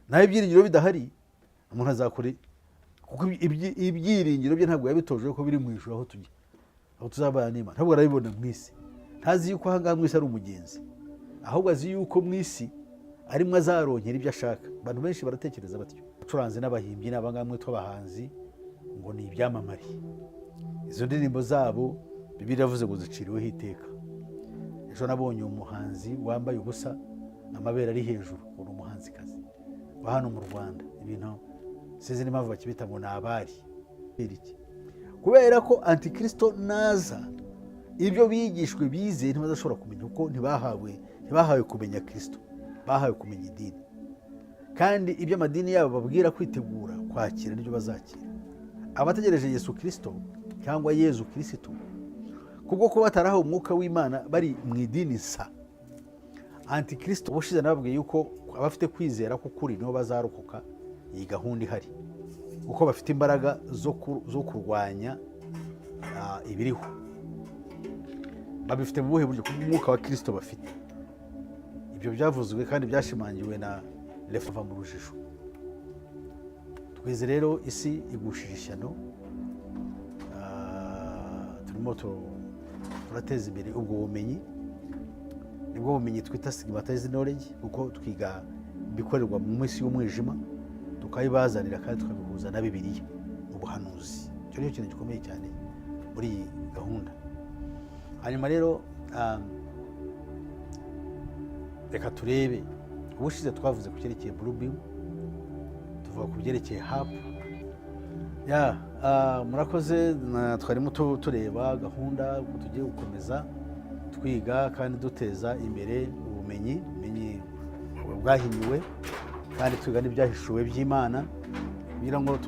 Naho ibyiringiro bidahari, umuntu azakora, kuko ibyiringiro bye ntabwo yabitojwe ko biri mu ijuru, aho tujya, aho tuzabana n'Imana. Ntabwo arabibona mu isi. Ntazi yuko aha ngaha mu isi ari umugenzi, ahubwo azi yuko mu isi arimo azaronkera ibyo ashaka. Abantu benshi baratekereza batyo. Abacuranzi n'abahimbyi n'abangaba mwitwa abahanzi ngo ni ibyamamare, izo ndirimbo zabo Bibiliya iravuze ngo ziciriweho iteka. Ejo nabonye umuhanzi wambaye ubusa, amabere ari hejuru, ngo ni umuhanzikazi wa hano mu Rwanda. Ibintu sinzi n'impamvu bakibita ngo ni abari. Kubera iki? Kubera ko Antikristo naza, ibyo bigishwe bizeye ntibazashobora kumenya, kuko ntibahawe kumenya Kristo, bahawe kumenya idini. Kandi ibyo amadini yabo babwira kwitegura kwakira nibyo bazakira. Abategereje Yesu Kirisito cyangwa Yezu Kirisitu, kubwo kuba batarahawe umwuka w'Imana, bari mu idini nsa Antikristo. Ubushize nababwiye yuko abafite kwizera k'ukuri nibo bazarokoka iyi gahunda ihari, kuko bafite imbaraga zo kurwanya ibiriho. Babifite mu buhe buryo? Kubw'umwuka wa Kirisito bafite. Ibyo byavuzwe kandi byashimangiwe na refa mu rujijo. Tweze rero, isi igushije ishyano. Turimo turateza imbere ubwo bumenyi, nibwo bumenyi twita stigmatized knowledge, kuko twiga ibikorerwa mu minsi y'umwijima, tukabibazanira kandi tukabihuza na Bibiliya, ubuhanuzi. Icyo nicyo kintu gikomeye cyane muri iyi gahunda. Hanyuma rero reka turebe. Ubushize twavuze ku cyerekeye blue beam, tuvuga ku byerekeye HAARP. Ya, murakoze. Twarimo tureba gahunda uko tugiye gukomeza twiga kandi duteza imbere ubumenyi bwahinyuwe, kandi twiga n'ibyahishuwe by'Imana, kugira ngo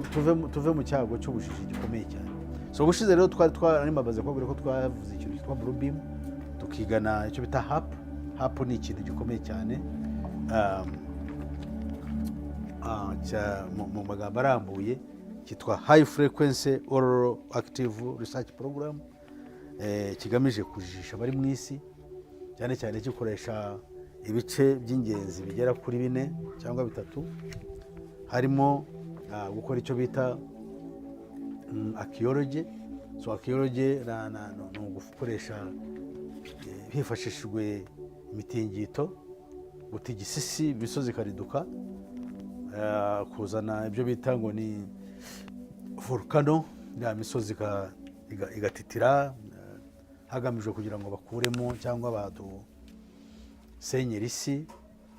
tuve mu cyago cy'ubujiji gikomeye cyane. So ubushize rero twari twarimbabaze kubabwira ko twavuze ikintu cyitwa blue beam, tukigana icyo bita HAARP. HAARP ni ikintu gikomeye cyane, mu magambo arambuye cyitwa High Frequency Auroral Active Research Program, kigamije kujijisha abari mu isi, cyane cyane gikoresha ibice by'ingenzi bigera kuri bine cyangwa bitatu, harimo gukora icyo bita archaeology. So archaeology ni ugukoresha hifashishijwe imitingito, gutigisa isi, imisozi ikariduka, kuzana ibyo bita ngo ni volcano, ya misozi igatitira, hagamijwe kugira ngo bakuremo cyangwa badusenyere isi.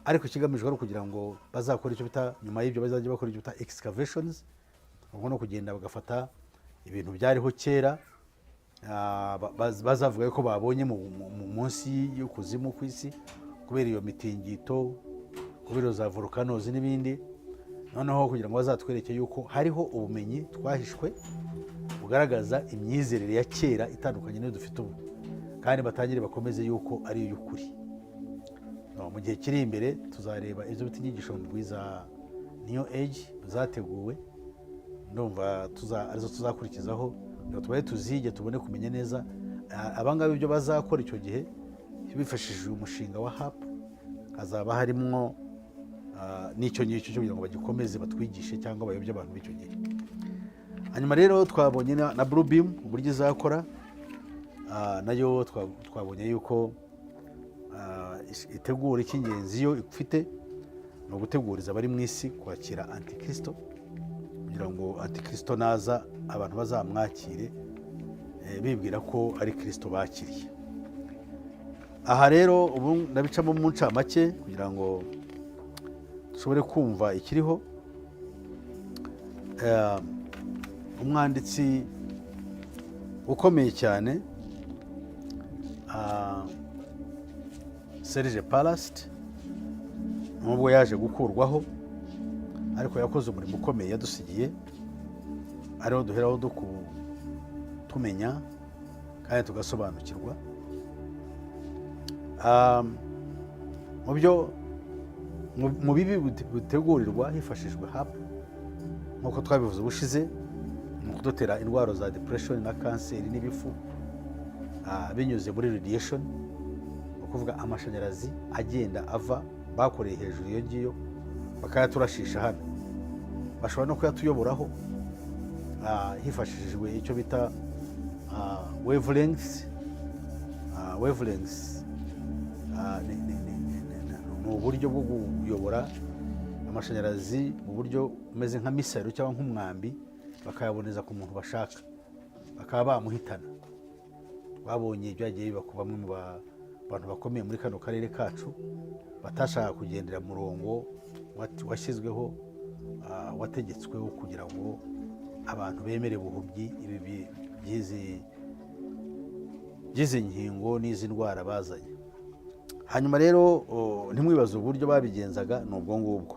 Ariko ikigamijwe ari ukugira ngo bazakore icyo bita, nyuma y'ibyo bazajya bakora icyo bita excavations, ubwo no kugenda bagafata ibintu byariho kera, bazavuga ko babonye munsi y'ukuzimu ku isi, kubera iyo mitingito, kubera za volcanoes n'ibindi, noneho kugira ngo bazatwereke yuko hariho ubumenyi twahishwe bugaragaza imyizerere ya kera itandukanye n'iyo dufite ubu, kandi batangire bakomeze yuko ari iy'ukuri. No, mu gihe kiri imbere tuzareba izo bita inyigisho ndwi za New Age zateguwe. Ndumva arizo tuzakurikizaho kugira ngo tubaye tuzige, tubone kumenya neza abangaba ibyo bazakora icyo gihe bifashishije umushinga wa HAARP. Hazaba harimwo n'icyo ngicyo cyo kugira ngo bagikomeze batwigishe cyangwa bayobye abantu b'icyo gihe. Hanyuma rero twabonye na blue beam uburyo izakora. Nayo twabonye yuko itegura, icy'ingenzi yo ifite ni uguteguriza abari mu isi kwakira Antikristo, kugira ngo Antikristo naza abantu bazamwakire bibwira ko ari Kristo bakiriye. Aha rero ubu ndabicamo mu ncamake kugira ngo dushobore kumva ikiriho. Umwanditsi ukomeye cyane, Serge Palast, nubwo yaje gukurwaho, ariko yakoze umurimo ukomeye yadusigiye, ariwo duheraho tumenya kandi tugasobanukirwa. Mu byo mu bibi bitegurirwa hifashishijwe HAARP, nk'uko twabivuze ubushize, ni ukudutera indwara za depression na kanseri n'ibifu, binyuze muri radiation, ni ukuvuga amashanyarazi agenda ava bakoreye hejuru iyo ngiyo. Bakayaturashisha hano, bashobora no kuyatuyoboraho hifashishijwe icyo bita wavelengths. Wavelengths ni uburyo bwo kuyobora amashanyarazi mu buryo bumeze nka missile cyangwa nk'umwambi, bakayaboneza ku muntu bashaka, bakaba bamuhitana. Twabonye ibyagiye biba ku bamwe mu bantu bakomeye muri kano karere kacu batashaka kugendera mu murongo washyizweho, wategetsweho kugira ngo abantu bemere buhumyi ibi by'izi nkingo n'izi ndwara bazanye. Hanyuma rero ntimwibaze uburyo babigenzaga, ni ubwo ngubwo.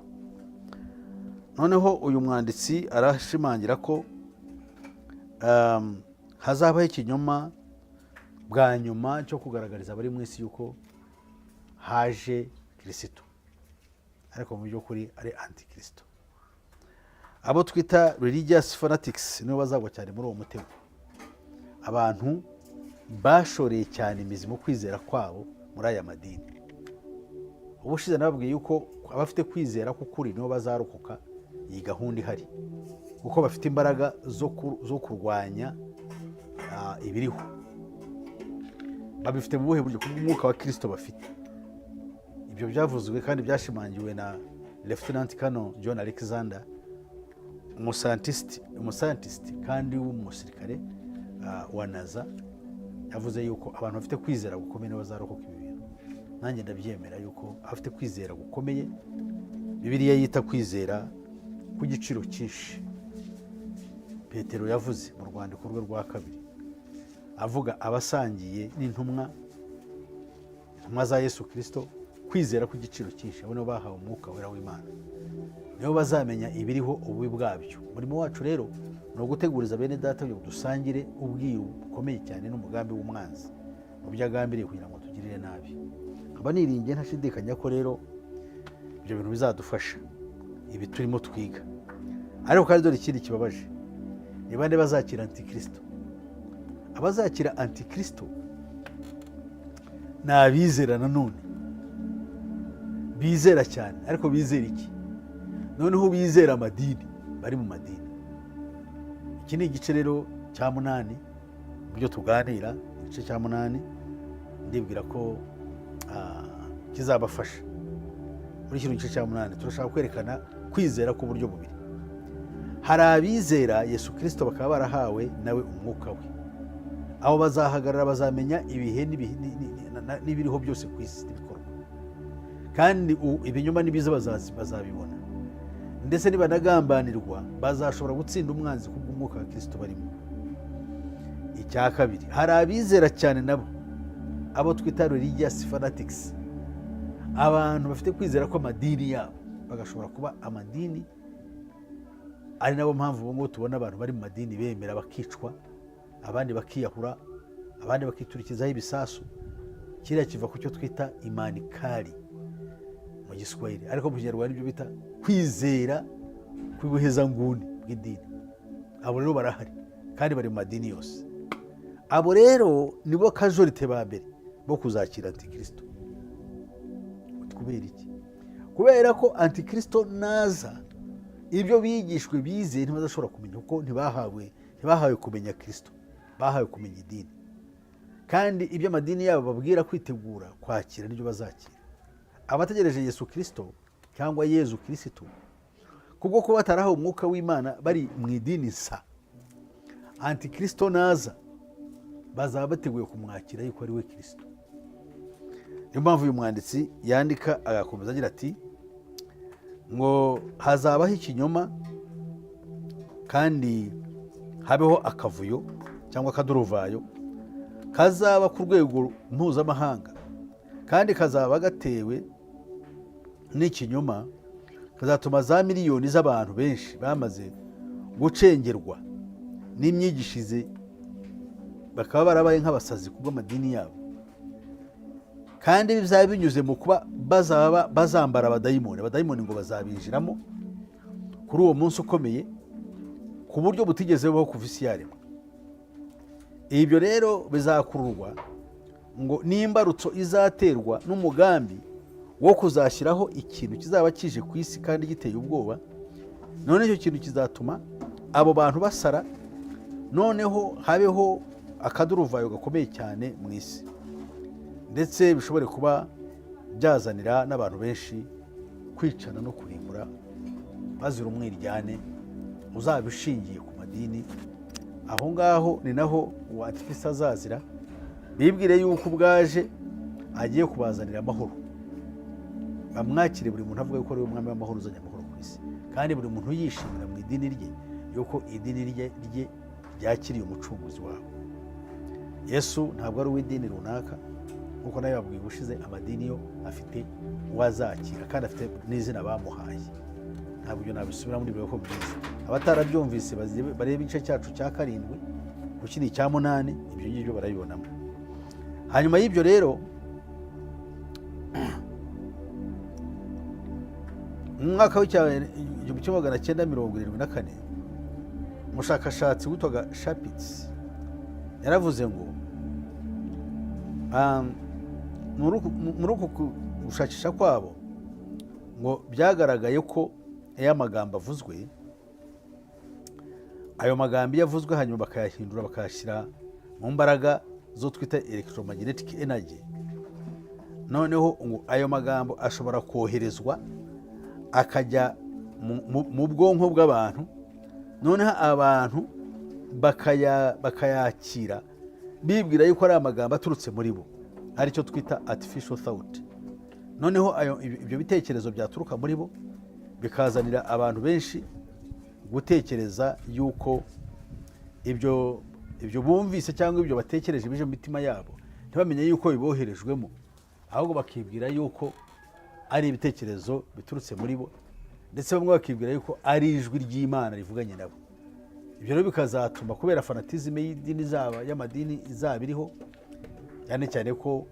Noneho uyu mwanditsi arashimangira ko hazabaho ikinyoma bwa nyuma cyo kugaragariza abari mu isi yuko haje Kirisito, ariko mu by'ukuri ari antikirisito. Abo twita religious fanatics nibo bazagwa cyane muri uwo mutego, abantu bashoreye cyane imizi mu kwizera kwabo muri aya madini. Ubushize nababwiye yuko abafite kwizera k'ukuri nibo bazarokoka iyi gahunda ihari, kuko bafite imbaraga zo kurwanya ibiriho. Babifite mu buhe buryo? Kubw'umwuka wa Kirisito bafite. Ibyo byavuzwe kandi byashimangiwe na Lieutenant Colonel John Alexander, umuscientist kandi w'umusirikare wa NASA. Yavuze yuko abantu bafite kwizera gukomeye nibo bazarokoka ibi bintu. Nanjye ndabyemera yuko abafite kwizera gukomeye, Bibiliya yita kwizera k'igiciro cyinshi, Petero yavuze mu rwandiko rwe rwa kabiri avuga abasangiye n'intumwa, intumwa za Yesu Kirisito, kwizera kw'igiciro cyinshi, abo nibo bahawe Umwuka Wera w'Imana, nibo bazamenya ibiriho, ububi bwabyo. Umurimo wacu rero ni uguteguriza bene data kugira ngo dusangire ubwiru bukomeye cyane n'umugambi w'umwanzi mu byo agambiriye kugira ngo tugirire nabi. Nkaba niringiye ntashidikanya ko rero ibyo bintu bizadufasha, ibi turimo twiga. Ariko kandi dore ikindi kibabaje: ni bande bazakira antikirisito? Abazakira antikirisito ni abizera nanone, bizera cyane. Ariko bizera iki? Noneho bizera amadini, bari mu madini. Iki ni igice rero cya munani mu byo tuganira. Igice cya munani ndibwira ko kizabafasha. Muri kino gice cya munani turashaka kwerekana kwizera k'uburyo bubiri. Hari abizera Yesu Kirisito, bakaba barahawe nawe umwuka we. Abo bazahagarara, bazamenya ibihe n'ibiriho byose ku isi n'ibikorwa, kandi ibinyoma n'ibiza bazabibona. Ndetse nibanagambanirwa, bazashobora gutsinda umwanzi kubw'umwuka wa Kirisito barimo. Icya kabiri, hari abizera cyane nabo, abo twita religious fanatics, abantu bafite kwizera ko amadini yabo bagashobora kuba amadini, ari nabo mpamvu ubu ngubu tubona abantu bari mu madini bemera bakicwa, abandi bakiyahura, abandi bakiturikizaho ibisasu. Kiriya kiva ku cyo twita imani kali mu Giswahili, ariko mu Kinyarwanda nibyo bita kwizera kw'ubuhezanguni bw'idini. Abo rero barahari kandi bari mu madini yose. Abo rero nibo casualty ba mbere bo kuzakira antikirisito. Kubera iki? Kubera ko antikirisito naza, ibyo bigishwe, bizeye, ntibazashobora kumenya, kuko ntibahawe kumenya Kirisito, bahawe kumenya idini. Kandi ibyo amadini yabo babwira kwitegura kwakira nibyo bazakira. Abategereje Yesu Kirisito cyangwa Yezu Kirisito, kubwo kuba batarahawe umwuka w'Imana, bari mu idini nsa, antikirisito naza bazaba bateguye kumwakira yuko ari we Kirisito. Niyo mpamvu uyu mwanditsi yandika agakomeza agira ati ngo hazabaho ikinyoma kandi habeho akavuyo cyangwa akaduruvayo kazaba ku rwego mpuzamahanga, kandi kazaba gatewe n'ikinyoma kazatuma za miliyoni z'abantu benshi bamaze gucengerwa n'imyigishirize, bakaba barabaye nk'abasazi kubw'amadini yabo. Kandi bizaba binyuze mu kuba bazaba bazambara abadayimoni. Abadayimoni ngo bazabinjiramo kuri uwo munsi ukomeye ku buryo butigeze bubaho kuva isi yaremwa. Ibyo rero bizakururwa ngo n'imbarutso izaterwa n'umugambi wo Wo kuzashyiraho ikintu kizaba kije ku isi kandi giteye ubwoba. None icyo kintu kizatuma abo bantu basara, noneho habeho akaduruvayo gakomeye cyane mu isi, ndetse bishobore kuba byazanira n'abantu benshi kwicana no kurimbura bazira umwiryane uzaba ushingiye ku madini. Aho ngaho ni naho uwo antikristo azazira, bibwire yuko ubwaje agiye kubazanira amahoro, bamwakire, buri muntu avuga yuko ari we mwami w'amahoro uzanye amahoro ku isi, kandi buri muntu yishimira mu idini rye yuko idini rye ryakiriye umucunguzi wabo. Yesu ntabwo ari uw'idini runaka, nkuko nawe babwiye ubushize. Amadini yo afite uwo azakira kandi afite n'izina bamuhaye. Ntabwo ibyo nabisubira muri ko byiza. Abatarabyumvise barebe igice cyacu cya 7 ku kindi cya 8, ibyo ngibyo barabibonamo. Hanyuma y'ibyo rero, mu mwaka w'1974, umushakashatsi witwaga Shapitz yaravuze ngo muri uku gushakisha kwabo ngo byagaragaye ko iyo amagambo avuzwe, ayo magambo iyo avuzwe hanyuma bakayahindura, bakayashyira mu mbaraga zo twita electromagnetic energy, noneho ngo ayo magambo ashobora koherezwa akajya mu bwonko bw'abantu, noneho abantu bakayakira bibwira yuko ari amagambo aturutse muri bo, aricyo twita artificial thought. Noneho ibyo bitekerezo byaturuka muri bo bikazanira abantu benshi gutekereza yuko ibyo bumvise cyangwa ibyo batekereje bije mu mitima yabo, ntibamenye yuko biboherejwemo, ahubwo bakibwira yuko ari ibitekerezo biturutse muri bo, ndetse bamwe bakibwira yuko ari ijwi ry'Imana rivuganye nabo. Ibyo rero bikazatuma, kubera fanatisme y'idini zaba, y'amadini izaba iriho, cyane cyane ko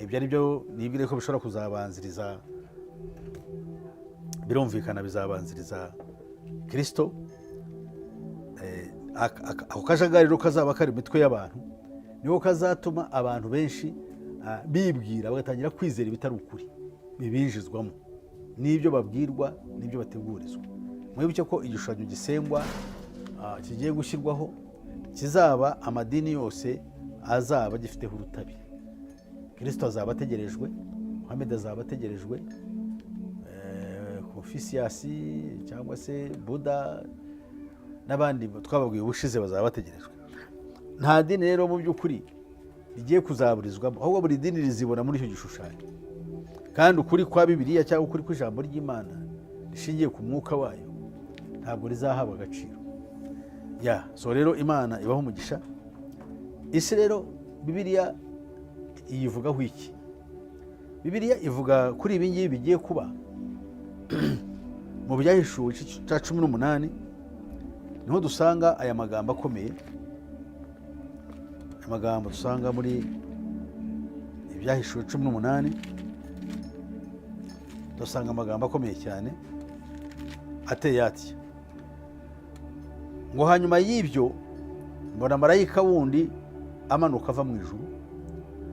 ibyo ari byo nibwire ko bishobora kuzabanziriza, birumvikana bizabanziriza Kirisito. Ako kajagari rero kazaba kari mu mitwe y'abantu niko kazatuma abantu benshi bibwira, bagatangira kwizera ibitari ukuri bibinjizwamo n'ibyo babwirwa n'ibyo bategurizwa. Mwibuke ko igishushanyo gisengwa kigiye gushyirwaho kizaba amadini yose azaba agifiteho urutabi. Kirisito azaba ategerejwe, Muhammed azaba ategerejwe, Confucius cyangwa se Buda n'abandi twababwiye ubushize bazaba bategerejwe. Nta dini rero mu by'ukuri rigiye kuzaburizwamo, ahubwo buri dini rizibona muri icyo gishushanyo, kandi ukuri kwa Bibiliya cyangwa ukuri kw'ijambo ry'Imana rishingiye ku mwuka wayo ntabwo rizahabwa agaciro. Ya, so rero Imana ibaho umugisha. Isi rero, Bibiliya iyivugaho iki? Bibiliya ivuga kuri ibi ngibi bigiye kuba mu Byahishuwe igice cya 18, niho dusanga aya magambo akomeye, aya magambo dusanga muri Ibyahishuwe 18. Dusanga amagambo akomeye cyane ateye atya ngo: "Hanyuma y'ibyo mbona marayika wundi amanuka ava mu ijuru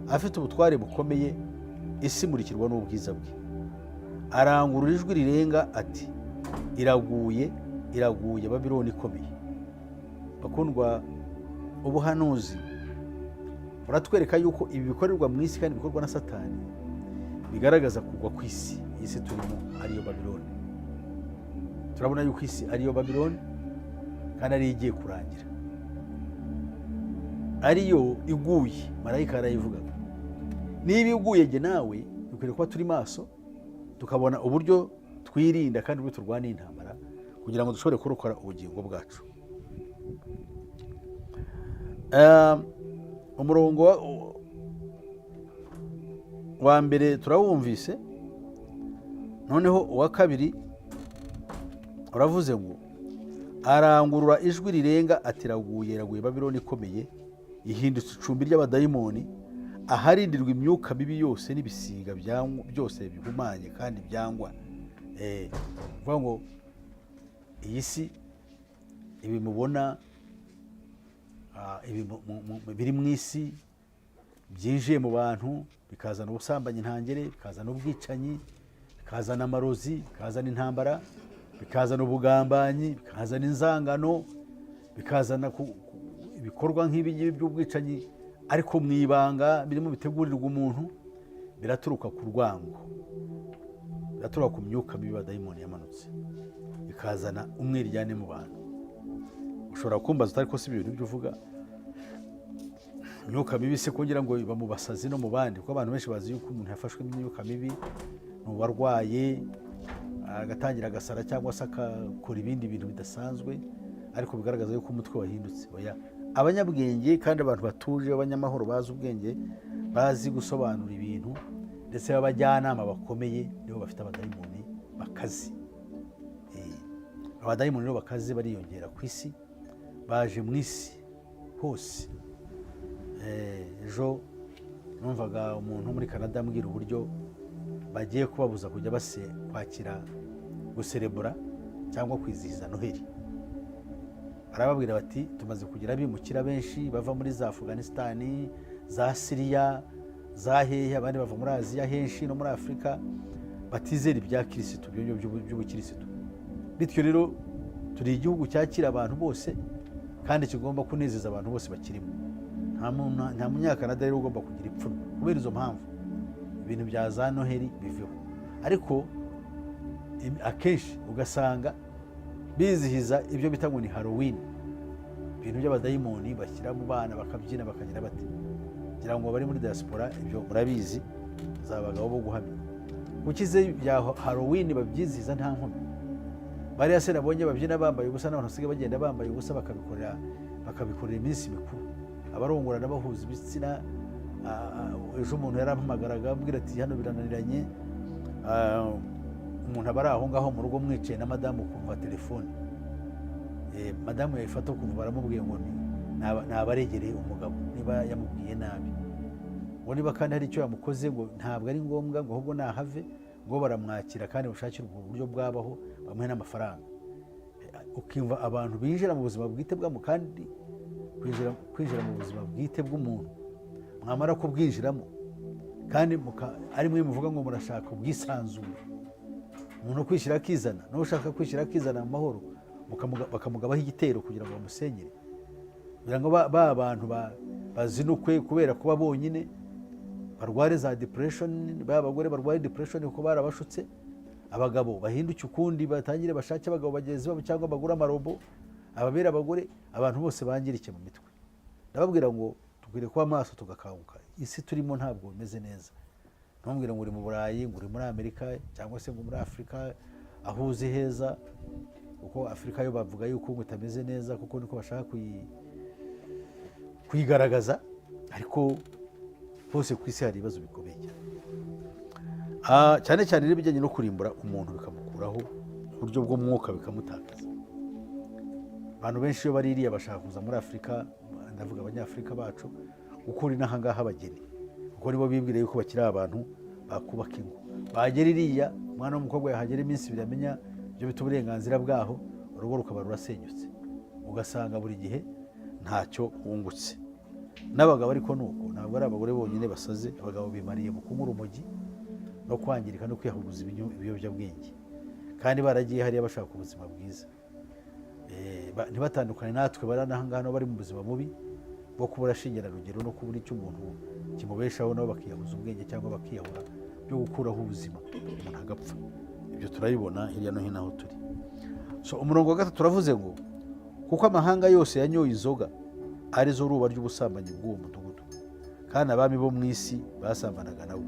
afite ubutware bukomeye, isi imurikirwa n'ubwiza bwe. Arangurura ijwi rirenga ati: 'Iraguye, iraguye Babiloni ikomeye!'" Bakundwa, ubuhanuzi buratwereka yuko ibi bikorerwa mu isi kandi bikorwa na Satani bigaragaza kugwa ku isi. Iyi si turimo ariyo Babiloni. Turabona yuko isi ariyo Babiloni kandi ariyo igiye kurangira, ariyo iguye. Marayika yarayivugaga. Niba iguye, jye nawe dukwiriye kuba turi maso, tukabona uburyo twirinda kandi uburyo turwana intambara kugira ngo dushobore kurokora ubugingo bwacu. Umurongo wa mbere turawumvise. Noneho uwa kabiri uravuze ngo: "Arangurura ijwi rirenga ati: 'Iraguye, iraguye Babiloni ikomeye, ihindutse icumbi ry'abadayimoni, aharindirwa imyuka mibi yose n'ibisiga byose bihumanye kandi byangwa.'" Kuvuga ngo iyi si, ibi mubona, ibi biri mu isi Byinjiye mu bantu, bikazana ubusambanyi ntangere, bikazana ubwicanyi, bikazana amarozi, bikazana intambara, bikazana ubugambanyi, bikazana inzangano, bikazana ibikorwa nk'ibi ngibi by'ubwicanyi, ariko mu ibanga birimo bitegurirwa umuntu. Biraturuka ku rwango, biraturuka ku myuka mibi, badayimoni yamanutse ikazana umwiryane mu bantu. Ushobora kumbaza utari ko si ibintu ibyo uvuga, imyuka mibi se kugira ngo iba mu basazi no mu bandi? Kuko abantu benshi bazi yuko umuntu yafashwe n'imyuka mibi ni uwarwaye, agatangira agasara cyangwa se akakora ibindi bintu bidasanzwe, ariko bigaragaza yuko umutwe wahindutse. Oya, abanyabwenge kandi abantu batuje, b'abanyamahoro, bazi ubwenge, bazi gusobanura ibintu, ndetse b'abajyanama bakomeye, nibo bafite abadayimoni bakaze. Abadayimoni rero bakaze bariyongera ku isi, baje mu isi hose. Ejo numvaga umuntu wo muri Canada ambwira uburyo bagiye kubabuza kujya base kwakira, guserebura cyangwa kwizihiza Noheli. Barababwira bati: "Tumaze kugira abimukira benshi bava muri za Afuganisitani, za Siriya, za hehe, abandi bava muri Aziya henshi no muri Afurika, batizera ibya Kirisitu, ibyo by'ubukirisitu. Bityo rero turi igihugu cyakira abantu bose kandi kigomba kunezeza abantu bose bakirimo. Nta Munyakanada rero ugomba kugira ipfunwe. Kubera izo mpamvu, ibintu bya za Noheli biveho." Ariko akenshi ugasanga bizihiza ibyo bita ngo ni Halloween, ibintu by'abadayimoni bashyira mu bana, bakabyina, bakagira bati. Ngira ngo bari muri diaspora ibyo murabizi, za bagabo bo guhamya. Kuki se bya Halloween babyizihiza nta nkomyi? Bariya se nabonye babyina bambaye ubusa, n'abantu basigaye bagenda bambaye ubusa, bakabikorera iminsi mikuru, abarongorana bahuza ibitsina. Ejo umuntu yarampamagaraga ambwira ati: "Hano birananiranye." Umuntu aba ari aho ngaho mu rugo mwicaye na madamu, ukumva telefone. Madamu yayifata, ukumva baramubwiye ngo ni abaregereye umugabo, niba yamubwiye nabi, ngo niba kandi hari icyo yamukoze, ngo ntabwo ari ngombwa, ngo ahubwo nahave, ngo baramwakira kandi bashakire ubwo buryo bwabaho, bamuhe n'amafaranga. Ukimva abantu binjira mu buzima bwite bwabo, kandi kwinjira mu buzima bwite bw'umuntu, mwamara kubwinjiramo kandi ari mwe muvuga ngo murashaka ubwisanzure, umuntu kwishyira akizana, n'ushaka kwishyira akizana mu mahoro, bakamugabaho igitero kugira ngo bamusenyere, kugira ngo ba bantu bazinukwe kubera kuba bonyine, barware za depression, ba bagore barwaye depression kuko barabashutse, abagabo bahinduke ukundi, batangire bashake abagabo bagenzi babo cyangwa bagure amarobo ababera abagore, abantu bose bangirike mu mitwe. Ndababwira ngo dukwiriye kuba maso, tugakanguka. Isi turimo ntabwo imeze neza. Ntumbwire ngo uri mu Burayi, ngo uri muri Amerika, cyangwa se ngo muri Afurika aho uzi heza, kuko Afurika yo bavuga yuko ngo itameze neza, kuko niko bashaka kuyigaragaza, ariko hose ku isi hari ibibazo bikomeye cyane. Cyane cyane rero ibijyanye no kurimbura umuntu, bikamukuraho uburyo bw'umwuka, bikamutakaza. Abantu benshi iyo baririya bashaka kuza muri Afurika, ndavuga Abanyafurika bacu, gukura inaha ngaha abageni, kuko nibo bibwira yuko bakiri abantu bakubaka ingo. Bagera iriya, umwana w'umukobwa yahagera iminsi 2, amenya ibyo bita uburenganzira bwaho, urugo rukaba rurasenyutse, ugasanga buri gihe ntacyo wungutse. N'abagabo ariko ni uko, ntabwo ari abagore bonyine basaze. Abagabo bimariye mu kunywa urumogi no kwangirika no kwiyahuza ibiyobyabwenge, kandi baragiye hariya bashaka ubuzima bwiza. Ntibatandukane natwe bari aha ngaha, nabo bari mu buzima bubi bwo kubura rugero no kubura icyo umuntu kimubeshaho, nabo bakiyahuza ubwenge cyangwa bakiyahura byo gukuraho ubuzima, umuntu agapfa. Ibyo turabibona hirya no hino aho turi. So umurongo wa gatatu turavuze ngo: "Kuko amahanga yose yanyoye inzoga arizo ruba ry'ubusambanyi bw'uwo mudugudu, kandi abami bo mu isi basambanaga nabo,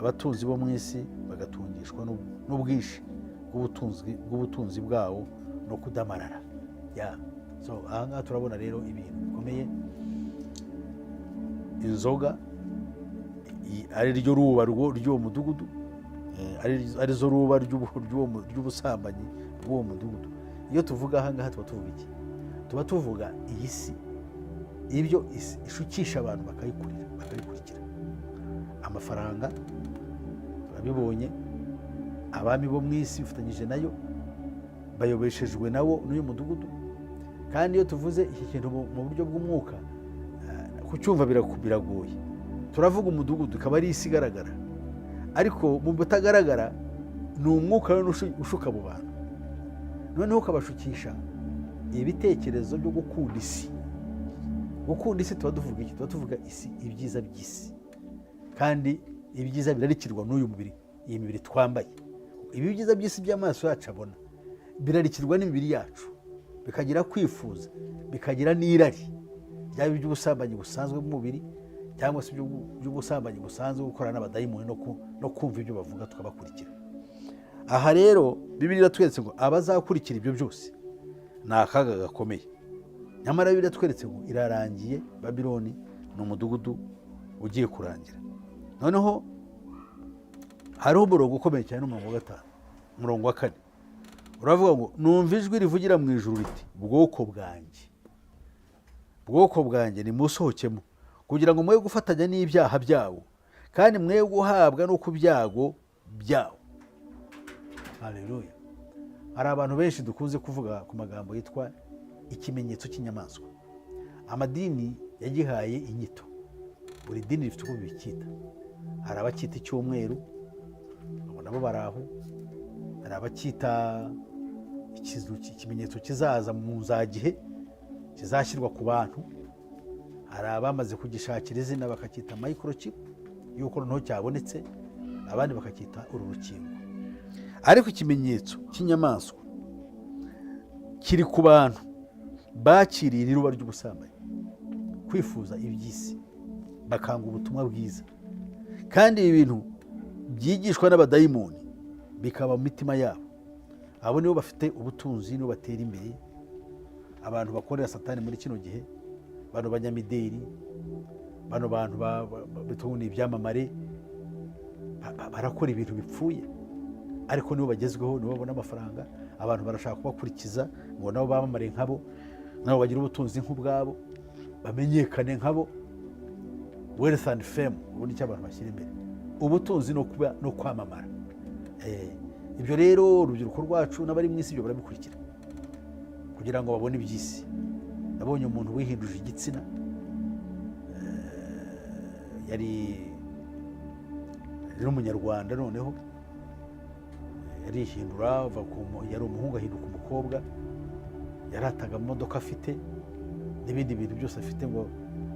abatunzi bo mu isi bagatungishwa n'ubwinshi bw'ubutunzi bwawo no kudamarara." Ya, so aha ngaha turabona rero ibintu bikomeye. Inzoga ari ryo ruba ry'uwo mudugudu, arizo ruba ry'ubusambanyi bw'uwo mudugudu. Iyo tuvuga aha ngaha tuba tuvuga iki? Tuba tuvuga iyi si, ibyo ishukisha abantu bakayikurira, bakayikurikira. Amafaranga turabibonye, abami bo mu isi bifatanyije nayo, bayobeshejwe nawo n'uyu mudugudu. Kandi iyo tuvuze iki kintu mu buryo bw'umwuka, kucyumva biragoye. Turavuga umudugudu ikaba ari isi igaragara, ariko mu butagaragara ni umwuka wera ushuka abo bantu, noneho ukabashukisha ibitekerezo byo gukunda isi. Gukunda isi tuba tuvuga iki? Tuba tuvuga isi, ibyiza by'isi, kandi ibyiza birarikirwa n'uyu mubiri, iyi mibiri twambaye. Ibi byiza by'isi by'amaso yacu abona birarikirwa n'imibiri yacu, bikagira kwifuza, bikagira n'irari, byaba iby'ubusambanyi busanzwe bw'umubiri cyangwa se iby'ubusambanyi busanzwe, gukorana n'abadayimoni no kumva ibyo bavuga tukabakurikira. Aha rero Bibiliya iratweretse ngo abazakurikira ibyo byose ni akaga gakomeye. Nyamara Bibiliya iratweretse ngo irarangiye, Babiloni ni umudugudu ugiye kurangira. Noneho hariho umurongo ukomeye cyane, n'umurongo wa gatanu, umurongo wa kane uravuga ngo: "Numva ijwi rivugira mu ijuru riti: 'Bwoko bwanjye, bwoko bwanjye, nimusohokemo, kugira ngo mwe gufatanya n'ibyaha byabo, kandi mwe guhabwa no ku byago byabo.'" Haleluya! Hari abantu benshi dukunze kuvuga ku magambo yitwa ikimenyetso cy'inyamaswa. Amadini yagihaye inyito, buri dini rifite uko bicyita. Hari abacyita icyumweru, abo nabo bari aho. Hari abacyita ikimenyetso kizaza mu nzagihe, kizashyirwa ku bantu. Hari abamaze kugishakira izina, bakacyita microchip, yuko noneho cyabonetse, abandi bakacyita uru rukingo. Ariko ikimenyetso cy'inyamaswa kiri ku bantu bakiriye iri ruba ry'ubusambanyi, kwifuza iby'isi, bakanga ubutumwa bwiza, kandi ibi bintu byigishwa n'abadayimoni bikaba mu mitima yabo. Abo nibo bafite ubutunzi, nibo batera imbere. Abantu bakorera Satani muri kino gihe, bano banyamideli, bano bantu bitwa ngo ni ibyamamare, barakora ibintu bipfuye, ariko nibo bagezweho, nibo babona amafaranga. Abantu barashaka kubakurikiza ngo nabo bamamare nkabo, nabo bagire ubutunzi nk'ubwabo, bamenyekane nkabo. Wealth and fame, ubundi icyo abantu bashyira imbere, ubutunzi no kuba no kwamamara. Ibyo rero urubyiruko rwacu n'abari mu isi, ibyo barabikurikira kugira ngo babone iby'isi. Nabonye umuntu wihinduje igitsina, yari n'Umunyarwanda, noneho yarihindura, ava yari umuhungu ahinduka umukobwa. Yarataga amamodoka afite n'ibindi bintu byose afite, ngo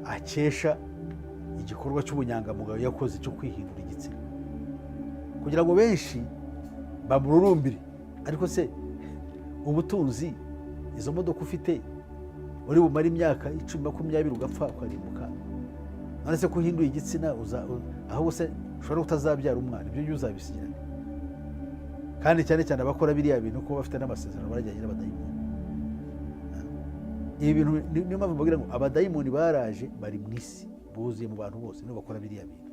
akesha igikorwa cy'ubunyangamugayo yakoze cyo kwihindura igitsina, kugira ngo benshi bamururumbire. Ariko se ubutunzi, izo modoka ufite, uri bumare imyaka 10, 20, ugapfa, ukarimbuka? None se ko uhinduye igitsina, ahubwo se ushobora kutazabyara umwana, ibyo byo uzabisigira? Kandi cyane cyane abakora biriya bintu, kuba bafite n'amasezerano barajyanye n'abadayimoni. Ibi bintu niyo mpamvu mbabwira ngo abadayimoni baraje, bari mu isi, buzuye mu bantu bose, nibo bakora biriya bintu.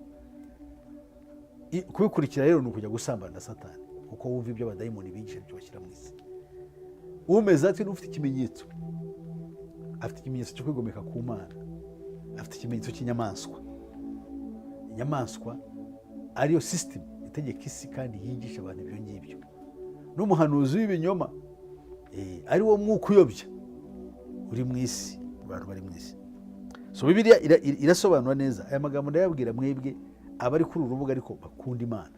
Kubikurikira rero ni ukujya gusambana na Satani, kuko wumva ibyo abadayimoni bigisha, ibyo bashyira mu isi. Umeze atyo n'ufite ikimenyetso, afite ikimenyetso cyo kwigomeka ku Mana, afite ikimenyetso cy'inyamaswa. Inyamaswa ariyo sisitemu itegeka isi kandi yigisha abantu ibyo ngibyo, n'umuhanuzi w'ibinyoma, ari wo mwuka uyobya uri mu isi, abantu bari mu isi. So Bibiliya irasobanura neza. Aya magambo ndayabwira mwebwe abari kuri uru rubuga ariko bakunda Imana,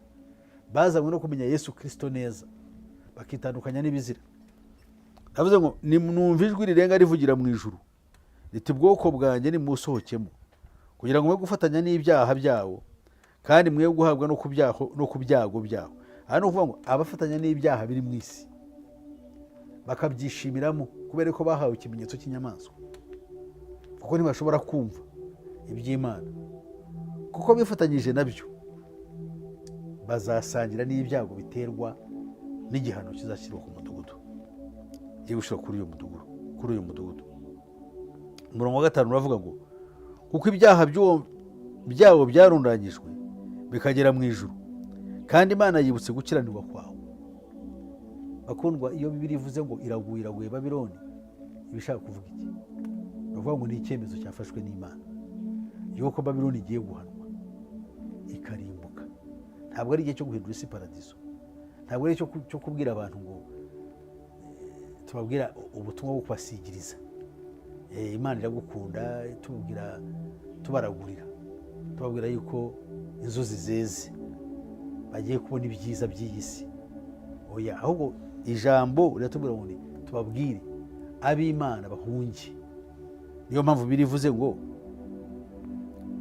bazanywe no kumenya Yesu Kirisito neza, bakitandukanya n'ibizira. Ndavuze ngo numva ijwi rirenga rivugira mu ijuru riti: 'Bwoko bwanjye, nimusohokemo, kugira ngo mwe gufatanya n'ibyaha byabo, kandi mwe guhabwa no ku byago byabo.'" Aha ni ukuvuga ngo abafatanya n'ibyaha biri mu isi bakabyishimiramo, kubera ko bahawe ikimenyetso cy'inyamaswa, kuko ntibashobora kumva iby'Imana, kuko bifatanyije nabyo, bazasangira n'ibyago biterwa n'igihano kizashyirwa ku mudugudu, kigiye gushyirwa kuri uyu mudugudu, kuri uyu mudugudu. Umurongo wa gatanu uravuga ngo: "Kuko ibyaha byabo byarundanyijwe bikagera mu ijuru, kandi Imana yibutse gukiranirwa kwawe." Bakundwa, iyo Bibiliya ivuze ngo iraguye, iraguye Babiloni, iba ishaka kuvuga iki? Ni ukuvuga ngo ni icyemezo cyafashwe n'Imana yuko Babiloni igiye guhanwa ikarimbuka. Ntabwo ari igihe cyo guhindura isi paradiso, ntabwo ari icyo cyo kubwira abantu ngo tubabwira ubutumwa bwo kubasigiriza. Imana iragukunda, tubabwira, tubaragurira. Tubabwira yuko inzuzi zeze, bagiye kubona ibyiza by'iyi si. Oya, ahubwo ijambo riratubwira ngo tubabwire ab'Imana bahunge. Niyo mpamvu birivuze ngo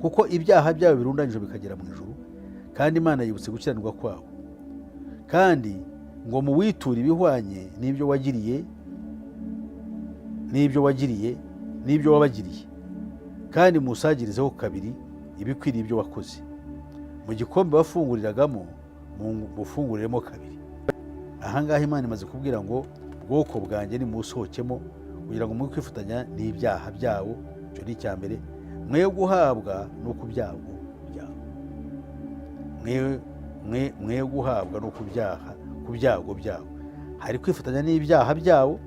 kuko ibyaha byabo birundanyije bikagera mu ijuru, kandi Imana yibutse gukiranirwa kwabo, kandi ngo muwiture ibihwanye n'ibyo wagiriye n'ibyo wagiriye n'ibyo wabagiriye, kandi musagirizeho kabiri ibikwiriye ibyo wakoze. Mu gikombe wafunguriragamo mufunguriremo kabiri. Ahangaha Imana imaze kubwira ngo: "Bwoko bwanjye, nimusohokemo kugira ngo mwe kwifatanya n'ibyaha byabo." Icyo ni icya mbere. Mwe guhabwa no ku byago byabo, mwe guhabwa no ku byaha, ku byago byabo. Hari kwifatanya n'ibyaha byabo,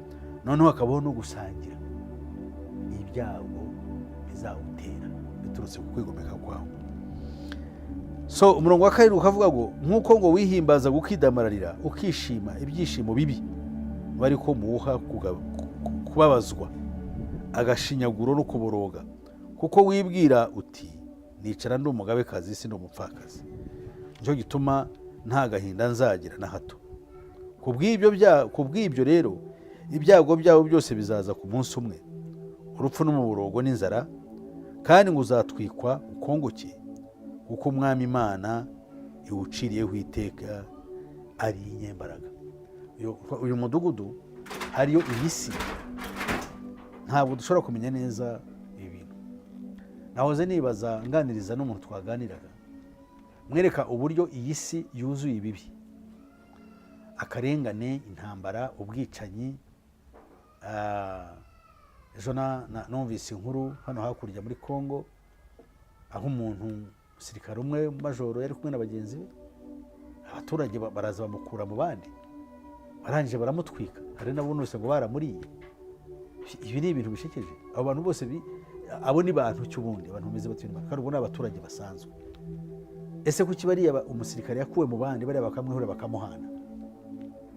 noneho hakabaho no gusangira ibyago bizawutera biturutse ku kwigomeka kwawo. So umurongo wa karindwi ukavuga ngo: "Nk'uko ngo wihimbaza ukidamararira, ukishima ibyishimo bibi, bari ko muwuha kubabazwa, agashinyaguro no kuboroga, kuko wibwira uti: 'Nicara ndi umugabekazi, si ndi umupfakazi, nicyo gituma nta gahinda nzagira na hato.' Ku bw'ibyo rero ibyago byabo byose bizaza ku munsi umwe, urupfu n'umuborogo n'inzara, kandi ngo uzatwikwa ukongoke, kuko Umwami Imana iwuciriyeho iteka ari inyembaraga." Uyu mudugudu ariyo iyi si, ntabwo dushobora kumenya neza ibi bintu. Nahoze nibaza, nganiriza n'umuntu twaganiraga, mwereka uburyo iyi si yuzuye ibibi, akarengane, intambara, ubwicanyi. Ejo numvise inkuru hano hakurya muri Congo, aho umuntu, umusirikare umwe, majoro, yari kumwe na bagenzi be, abaturage baraza bamukura mu bandi, barangije baramutwika. Hari nabo numvise ngo baramuriye. Ibi ni ibintu bishekeje. Abo bantu bose abo ni bantu ki ubundi? Abantu bameze batyo ni bantu, kandi ubwo ni abaturage basanzwe. Ese kuki bariya umusirikare yakuwe mu bandi, bariya bakamwihura, bakamuhana?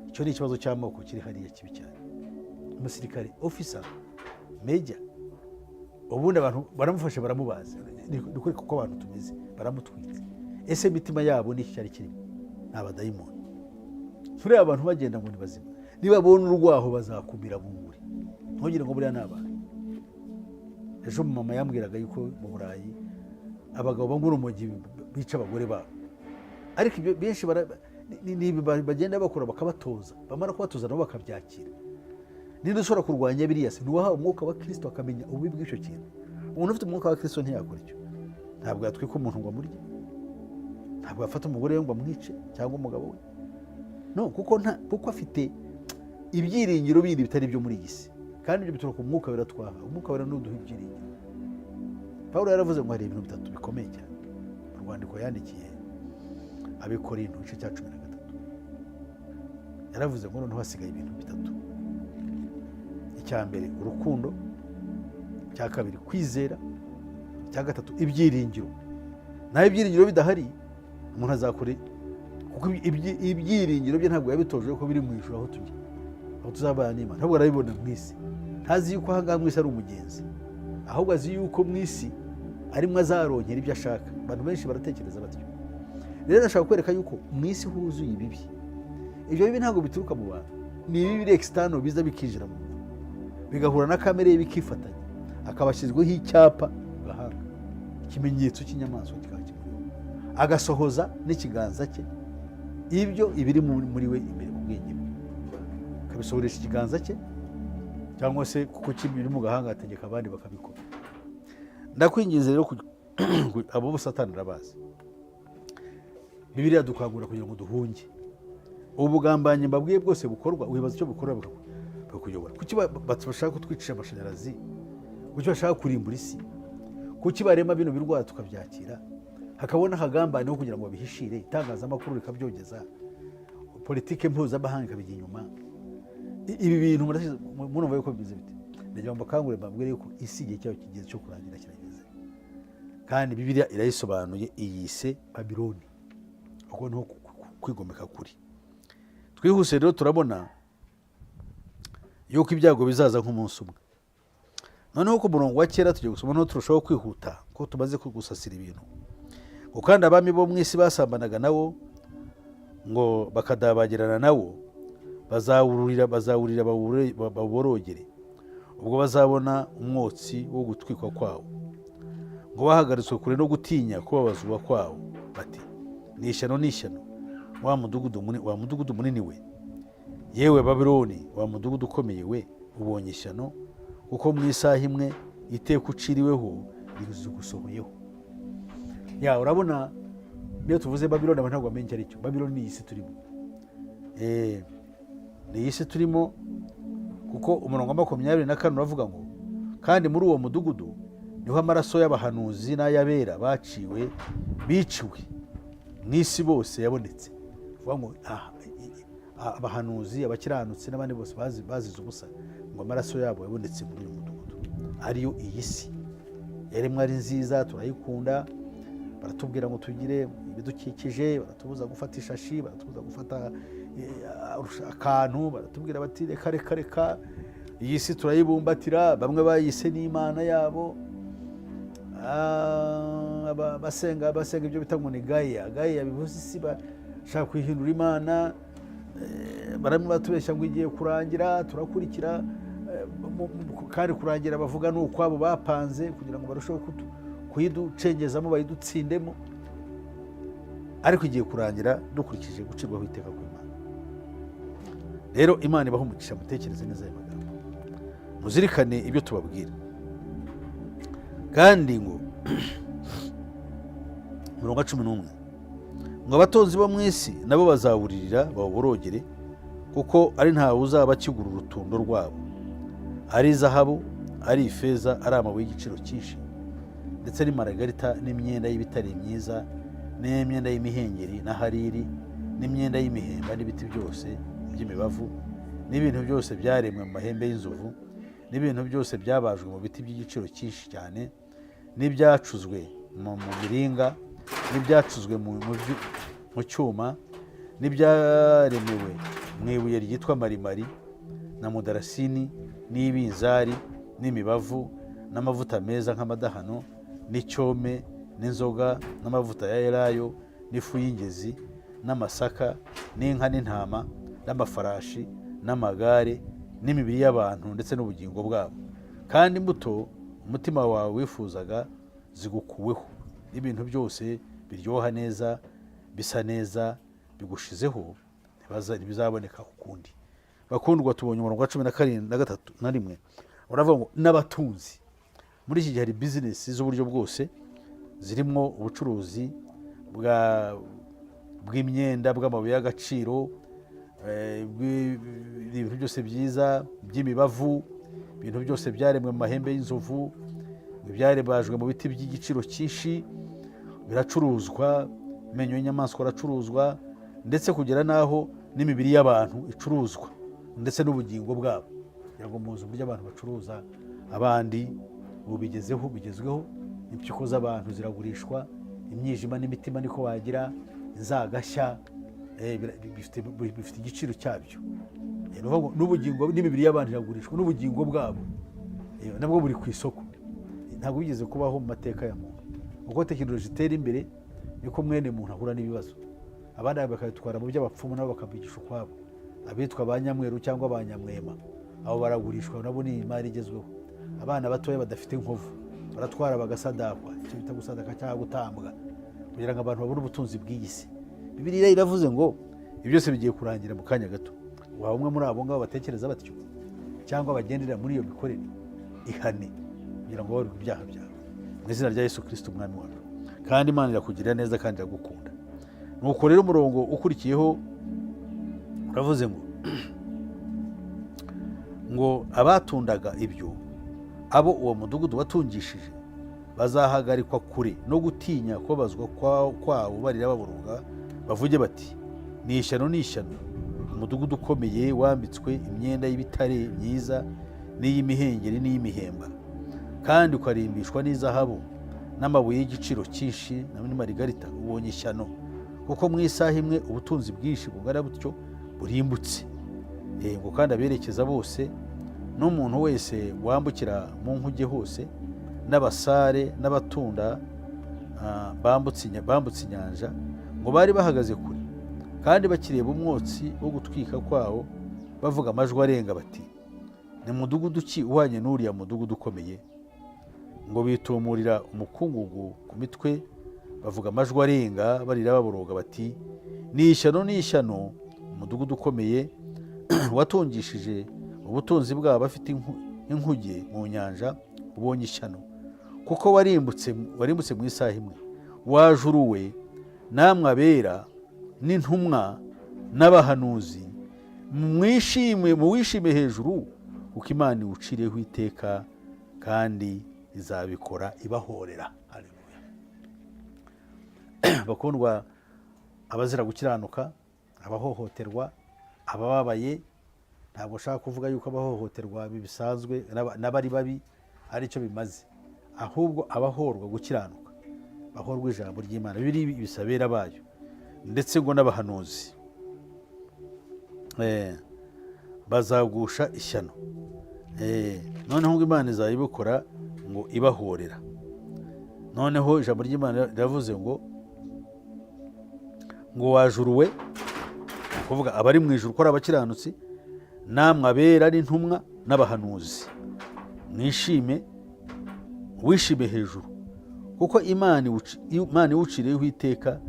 Icyo ni ikibazo cy'amoko kiri hariya kibi cyane. Umusirikare, officer major, ubundi abantu baramufashe, baramubaza. Ni kuri kuko abantu tumeze, baramutwitse. Ese imitima yabo n'iki cyari kirimo? Ni abadayimoni. Turiya abantu bagenda ngo ni bazima, niba babona urwaho bazakumira bunguri. Ntugire ngo buriya ni abantu. Ejo mama yambwiraga yuko mu Burayi abagabo banywa urumogi bica abagore babo. Ariko ibyo benshi ni ibi bagenda bakora, bakabatoza, bamara kubatoza nabo bakabyakira. Ninde ushobora kurwanya biriya se? Ni uwahawe umwuka wa Kirisito, akamenya ububi bw'icyo kintu. Umuntu ufite umwuka wa Kirisito ntiyakora icyo. Ntabwo yatwika umuntu ngo amurye, ntabwo yafata umugore we ngo amwice cyangwa umugabo we. No kuko nta, kuko afite ibyiringiro bindi bitari ibyo muri iyi si, kandi ibyo bituruka ku Mwuka Wera twahawe. Umwuka Wera ni uduha ibyiringiro. Pawulo yaravuze ngo hari ibintu bitatu bikomeye cyane. Mu rwandiko yandikiye Abikorinto, igice cya 13, yaravuze ngo noneho hasigaye ibintu bitatu: icya mbere urukundo, icya kabiri kwizera, icya gatatu ibyiringiro. Naho ibyiringiro bidahari, umuntu azakora? Kuko ibyiringiro bye ntabwo yabitojwe ko biri mu ijuru, aho tujya, aho tuzabana n'Imana. Ntabwo arabibona mu isi. Ntazi yuko aha ngaha mu isi ari umugenzi, ahubwo azi yuko mu isi arimo azaronkera ibyo ashaka. Abantu benshi baratekereza batyo. Rero ndashaka kwereka yuko mu isi huzuye ibibi. Ibyo bibi ntabwo bituruka mu bantu, ni ibibi biri external, biza bikinjira mu muntu, bigahura na kamere ye, bikifatanya, akaba ashyizweho icyapa ku gahanga, ikimenyetso cy'inyamaswa kikaba kimuriho, agasohoza n'ikiganza cye ibyo ibiri muri we imbere mu bwenge bwe, akabisohoresha ikiganza cye, cyangwa se kuko biri mu gahanga ategeka abandi bakabikora. Ndakwinginze rero, abo bose Satani arabazi. Bibiliya dukangurira kugira ngo duhunge ubu bugambanyi mbabwiye bwose bukorwa. Wibaza icyo bukorwa bakuyobora. Kuki bashaka kutwicisha amashanyarazi? Kuki bashaka kurimbura isi? Kuki barema bino birwara tukabyakira? Hakabona akagambane ko kugira ngo babihishire, itangazamakuru rikabyogeza, politike mpuzamahanga ikabijya inyuma. Ibi bintu murumva yuko bimeze bite? Ndagira ngo mbakangurire, mbabwire yuko isi igihe cyayo kigeze cyo kurangira kirageze, kandi Bibiliya irayisobanuye, iyise Babiloni. Uko niho kwigomeka kuri. Twihuse rero, turabona yuko ibyago bizaza nk'umunsi umwe. Noneho ku murongo wa kera tugiye gusoma, noneho turushaho kwihuta kuko tumaze gusasira ibintu. Ngo kandi abami bo mu isi basambanaga nawo, ngo bakadabagirana nawo, bazawurira bawuborogere, ubwo bazabona umwotsi wo gutwikwa kwawo. Ngo bahagaritswe kure no gutinya kubabazwa kwawo, bati: "Ni ishyano, ni ishyano, wa mudugudu munini we, yewe Babuloni, wa mudugudu ukomeye we, ubonye ishyano, kuko mu isaha imwe iteka uciriweho rigusohoyeho." Ya, urabona, iyo tuvuze Babuloni, abantu ntabwo bamenya icyo ari cyo. Babuloni ni iyi si turimo. Ni iyi si turimo, kuko umurongo wa 24 uravuga ngo: "Kandi muri uwo mudugudu niho amaraso y'abahanuzi n'ay'abera baciwe, biciwe mu isi bose yabonetse." Kuvuga ngo aha, abahanuzi, abakiranutsi n'abandi bose bazize ubusa, ngo amaraso yabo yabonetse muri uyu mudugudu, ariyo iyi si yaremwe ari nziza, turayikunda. Baratubwira ngo tugire ibidukikije, baratubuza gufata ishashi, baratubuza gufata akantu, baratubwira bati: "Reka, reka, reka." Iyi si turayibumbatira, bamwe bayise n'imana yabo. Basenga ibyo bita ngo ni Gaia. Gaia bivuze isi, bashaka kuyihindura imana. Baramwe batubeshya ngo igiye kurangira, turakurikira. Kandi kurangira bavuga ni ukwabo bapanze kugira ngo barusheho kuyiducengezamo, bayidutsindemo, ariko igiye kurangira dukurikije gucirwaho iteka kw'Imana. Rero Imana ibaha umugisha, mutekereze neza aya magambo, muzirikane ibyo tubabwira. Kandi ngo umurongo wa 11 ngo: "Abatunzi bo mu isi nabo bazawuririra bawuborogere, kuko ari ntawe uzaba akigura urutundo rwabo, ari izahabu, ari ifeza, ari amabuye y'igiciro cyinshi, ndetse n'imaragarita, n'imyenda y'ibitare myiza, n'imyenda y'imihengeri na hariri, n'imyenda y'imihemba, n'ibiti byose by'imibavu, n'ibintu byose byaremwe mu mahembe y'inzovu, n'ibintu byose byabajwe mu biti by'igiciro cyinshi cyane, n'ibyacuzwe mu miringa, n'ibyacuzwe mu cyuma, n'ibyaremewe mu ibuye ryitwa marimari na mudarasini n'ibinzari n'imibavu, n'amavuta meza nk'amadahano, n'icyome, n'inzoga, n'amavuta ya elayo, n'ifu y'ingezi, n'amasaka, n'inka, n'intama, n'amafarashi, n'amagare, n'imibiri y'abantu, ndetse n'ubugingo bwabo. Kandi imbuto umutima wawe wifuzaga zigukuweho, n'ibintu byose biryoha neza, bisa neza, bigushizeho, ntibizaboneka ukundi." Bakundwa, tubonye umurongo wa 17 na gatatu na rimwe, uravuga ngo n'abatunzi. Muri iki gihe hari bizinesi z'uburyo bwose, zirimo ubucuruzi bw'imyenda, bw'amabuye y'agaciro, ibintu byose byiza by'imibavu, ibintu byose byaremwe mu mahembe y'inzovu, ibyarabajwe mu biti by'igiciro cyinshi biracuruzwa, amenyo y'inyamaswa aracuruzwa, ndetse kugera n'aho n'imibiri y'abantu icuruzwa, ndetse n'ubugingo bwabo. Kugira ngo muzi uburyo abantu bacuruza abandi, ubu bigezeho, bigezweho. Impyiko z'abantu ziragurishwa, imyijima n'imitima niko wagira, inzagashya, bifite igiciro cyabyo. Ni ukuvuga ngo n'ubugingo n'imibiri y'abantu iragurishwa, n'ubugingo bwabo nabwo buri ku isoko. Ntabwo bigeze kubaho mu mateka ya muntu. Uko tekinoloji itera imbere, niko mwene muntu ahura n'ibibazo. Abandi bakabitwara mu by'abapfumu, nabo bakabigisha ukwabo, abitwa ba nyamweru cyangwa ba nyamwema, abo baragurishwa, nabo ni imari igezweho. Abana batoya badafite inkovu baratwara bagasadakwa, icyo bita gusadaka cyangwa gutambwa, kugira ngo abantu babone ubutunzi bw'iyi si. Bibiliya iravuze ngo ibi byose bigiye kurangira mu kanya gato. Waba umwe muri abo ngabo batekereza batyo cyangwa bagendera muri iyo mikorere? Ihane kugira ngo babarwe ibyaha byawe mu izina rya Yesu Kirisito Umwami wacu. Kandi Imana irakugirira neza kandi iragukunda. Nuko rero umurongo ukurikiyeho uravuze ngo abatundaga ibyo, abo uwo mudugudu watungishije, bazahagarikwa kure no gutinya kubabazwa kwawo, barira baboroga, bavuge bati: "Ni ishyano, ni ishyano, umudugudu ukomeye wambitswe imyenda y'ibitare myiza, n'iy'imihengeri, n'iy'imihemba, kandi ukarimbishwa n'izahabu n'amabuye y'igiciro cyinshi n'amarigarita! Ubonye ishyano, kuko mu isaha imwe ubutunzi bwinshi bungana butyo burimbutse." Ngo kandi aberekeza bose n'umuntu wese wambukira mu nkuge hose, n'abasare n'abatunda bambutse inyanja, ngo bari bahagaze kure kandi bakireba umwotsi wo gutwika kwawo, bavuga amajwi arenga bati: "Ni mudugudu ki uhwanye n'uriya mudugudu ukomeye?" Ngo bitumurira umukungugu ku mitwe, bavuga amajwi arenga, barira baboroga bati: "Ni ishyano, ni ishyano, umudugudu ukomeye watungishije ubutunzi bwabo bafite inkuge mu nyanja! Ubonye ishyano, kuko warimbutse mu isaha imwe! Wa juru we, namwe abera n'intumwa n'abahanuzi, mwishime, muwishime hejuru, kuko Imana iwuciriyeho iteka kandi izabikora ibahorera." Haleluya! Bakundwa, abazira gukiranuka, abahohoterwa, abababaye, ntabwo nshaka kuvuga yuko abahohoterwa bisanzwe n'abari babi aricyo bimaze, ahubwo abahorwa gukiranuka, bahorwa ijambo ry'Imana biri ibisabera bayo, ndetse ngo n'abahanuzi bazagusha ishyano. Noneho ngo Imana izabikora ngo ibahorera. Noneho ijambo ry'Imana riravuze ngo wa juru we, ni ukuvuga abari mu ijuru ko ari abakiranutsi, namwe abera n'intumwa n'abahanuzi, mwishime, wishime hejuru, kuko Imana iwuciriyeho iteka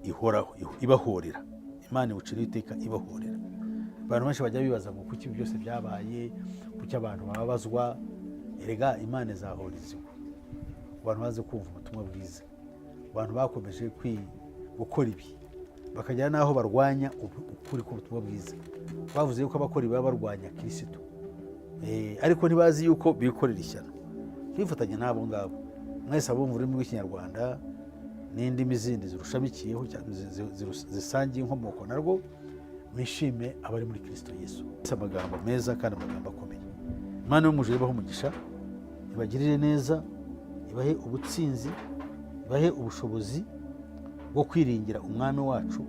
ihoraho ibahorera. Imana iwuciriyeho iteka ibahorera. Abantu benshi bajya bibaza ngo kuki ibi byose byabaye, kuki abantu bababazwa? Erega Imana izahora izigwa abantu baze kumva ubutumwa bwiza. Abantu bakomeje gukora ibi bakagera n'aho barwanya ukuri k'ubutumwa bwiza. Bavuze yuko abakora ibi baba barwanya Kirisito. Ariko ntibazi yuko bikorera ishyano. Twifatanya n'abo ngabo mwese abumva ururimi rw'Ikinyarwanda n'indimi zindi zirushamikiyeho cyangwa zisangiye inkomoko narwo, mwishime abari muri Kirisito Yesu. Amagambo meza kandi amagambo akomeye. Imana yo mu ijuru ibahe umugisha, ibagirire neza, ibahe ubutsinzi, ibahe ubushobozi bwo kwiringira Umwami wacu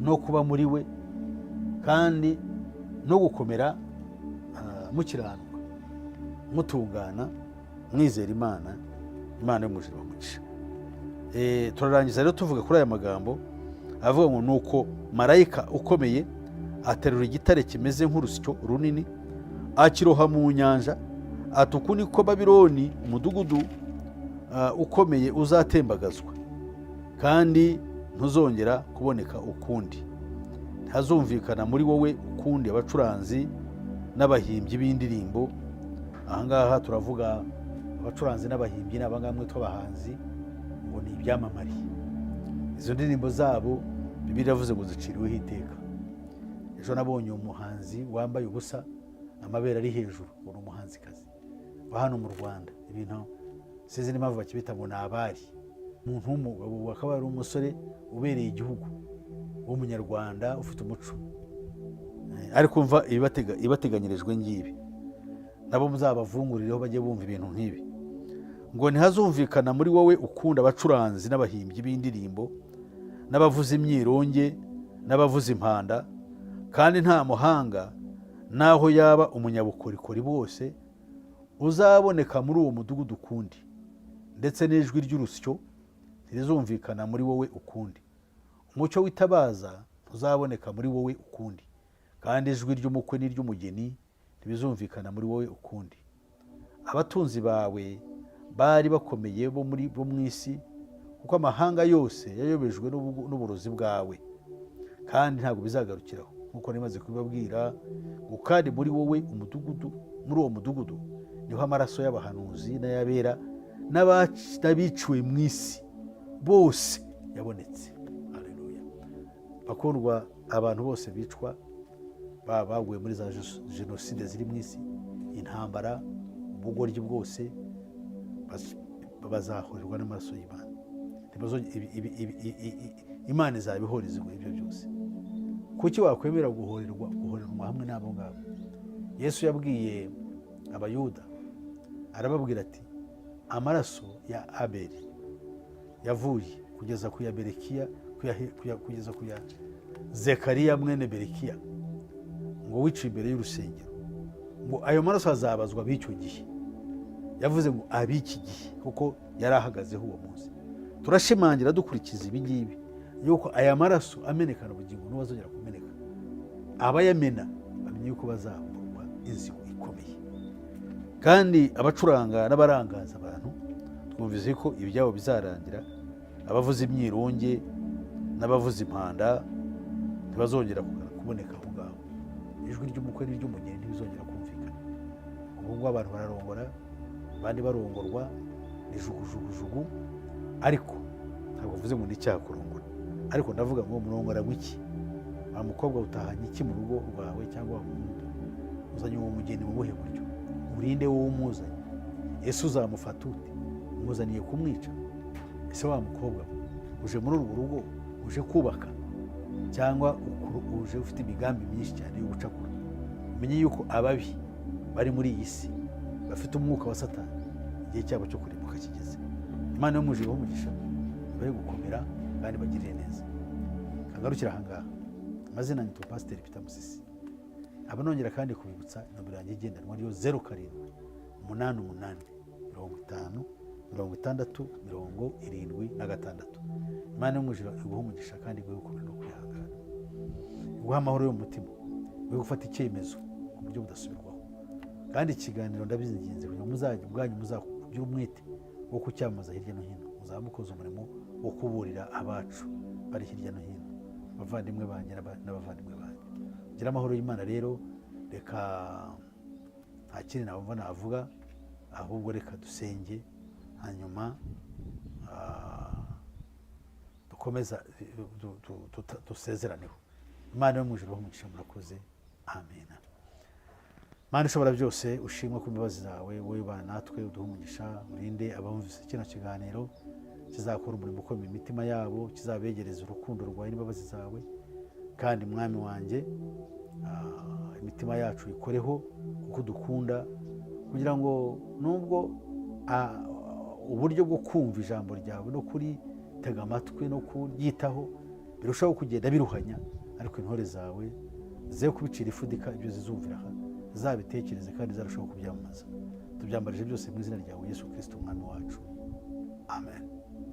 no kuba muri we, kandi no gukomera mukiranuka, mutungana, mwizera Imana. Imana yo mu ijuru ibahe umugisha. Turarangiza rero tuvuga kuri aya magambo avuga ngo: "Nuko marayika ukomeye aterura igitare kimeze nk'urusyo runini, akiroha mu nyanja, ati: 'Uku niko Babiloni, umudugudu ukomeye, uzatembagazwa, kandi ntuzongera kuboneka ukundi. Ntihazumvikana muri wowe ukundi abacuranzi n'abahimbyi b'indirimbo.'" Ahangaha turavuga abacuranzi n'abahimbyi, ni abangaba mwitwa abahanzi, ngo ni ibyamamare. Izo ndirimbo zabo, Bibiliya iravuze ngo ziciriweho iteka. Ejo nabonye umuhanzi wambaye ubusa, amabere ari hejuru, ngo ni umuhanzikazi wa hano mu Rwanda. Ibintu sinzi n'impamvu bakibita ngo ni abari. Umuntu w'umugabo akaba ari umusore ubereye igihugu w'Umunyarwanda ufite umuco. Ariko umva ibateganyirijwe ngibi, nabo muzabavungurireho bajye bumva ibintu nk'ibi, ngo: "Ntihazumvikana muri wowe ukunda abacuranzi n'abahimbyi b'indirimbo n'abavuza imyironge n'abavuza impanda, kandi nta muhanga n'aho yaba umunyabukorikori bwose uzaboneka muri uwo mudugudu ukundi, ndetse n'ijwi ry'urusyo ntirizumvikana muri wowe ukundi. Umucyo w'itabaza ntuzaboneka muri wowe ukundi, kandi ijwi ry'umukwe n'iry'umugeni ntibizumvikana muri wowe ukundi. Abatunzi bawe bari bakomeye bo mu isi, kuko amahanga yose yayobejwe n'uburozi bwawe." Kandi ntabwo bizagarukiraho, nk'uko nimaze kubibabwira, ngo kandi muri wowe umudugudu, muri uwo mudugudu niho amaraso y'abahanuzi n'ay'abera n'abiciwe mu isi bose yabonetse. Haleluya! Bakundwa, abantu bose bicwa, baba baguye muri za jenoside ziri mu isi, intambara, ubugoryi bwose, bazahorerwa n'amaraso y'Imana. Imana izabihoreza ibyo byose. Kuki wakwemera guhorerwa hamwe n'abo ngabo? Yesu yabwiye Abayuda, arababwira ati: "Amaraso ya Abeli yavuye kugeza ku ya Berekiya, kugeza ku ya Zekariya mwene Berekiya, ngo wiciye imbere y'urusengero, ngo ayo maraso azabazwa b'icyo gihe." Yavuze ngo ab'iki gihe kuko yari ahagazeho uwo munsi. Turashimangira dukurikiza ibi ngibi yuko aya maraso amenekana ubugingo n'ubu azongera kumeneka. Abayamena bamenye yuko bazamburwa inzigo ikomeye. Kandi abacuranga n'abarangaza abantu, twumvise ko ibyabo bizarangira. Abavuza imyironge n'abavuza impanda ntibazongera kuboneka aho ngaho. Ijwi ry'umukwe n'iry'umugeni ntibizongera kumvikana. Ubu ngubu abantu bararongora, abandi barongorwa, ni jugujugujugu. Ariko ntabwo mvuze ngo ni icyaha kurongora, ariko ndavuga ngo murongora iki? Wa mukobwa, utahanye iki mu rugo rwawe? Cyangwa wa muhungu, uzanye uwo mugeni mu buhe buryo? Urinde wowe umuzanye? Ese uzamufata ute? Umuzaniye kumwica? Ese wa mukobwa we, uje muri urwo rugo uje kubaka, cyangwa uje ufite imigambi myinshi cyane yo gucakura? Umenye yuko ababi bari muri iyi si bafite umwuka wa Satani, igihe cyabo cyo kurimbuka kigeze. Imana yo mu ijuru ibahe umugisha, ibahe gukomera kandi bagirire neza. Kagarukira ahangaha. Amazina nitwa Pasiteri Peter Musisi. Aba nongera kandi kubibutsa nomero yanjye igendanwa, ariyo 0788506076. Imana yo mu ijuru iguhe umugisha kandi iguhe gukomera no kwihangana, iguhe amahoro yo mu mutima, iguhe gufata icyemezo ku buryo budasubirwaho. Kandi ikiganiro, ndabinginze kugira ngo muzajye ubwanyu muzagire umwete wo kucyamamaza hirya no hino. Muzaba mukoze umurimo wo kuburira abacu bari hirya no hino, abavandimwe banjye n'abavandimwe banjye. Gira amahoro y'Imana. Rero reka, nta kindi nabumva navuga, ahubwo reka dusenge, hanyuma dukomeza dusezeraneho. Imana yo mu ijuru ibahe umugisha. Murakoze. Amen. Mana ishobora byose, ushimwe ku mbabazi zawe. Wowe ubana natwe, uduhe umugisha, urinde abumvise kino kiganiro. Kizakora umurimo ukomeye mu mitima yabo, kizabegereza urukundo rwawe n'imbabazi zawe. Kandi Mwami wanjye, imitima yacu ikoreho kuko dukunda, kugira ngo nubwo uburyo bwo kumva ijambo ryawe no kuritega amatwi no kuryitaho birushaho kugenda biruhanya, ariko intore zawe ze kubicira ifudika ibyo zizumvira aha, zabitekereze kandi zarushaho kubyamamaza. Tubyambarije byose mu izina ryawe Yesu Kirisito, Umwami wacu. Amen.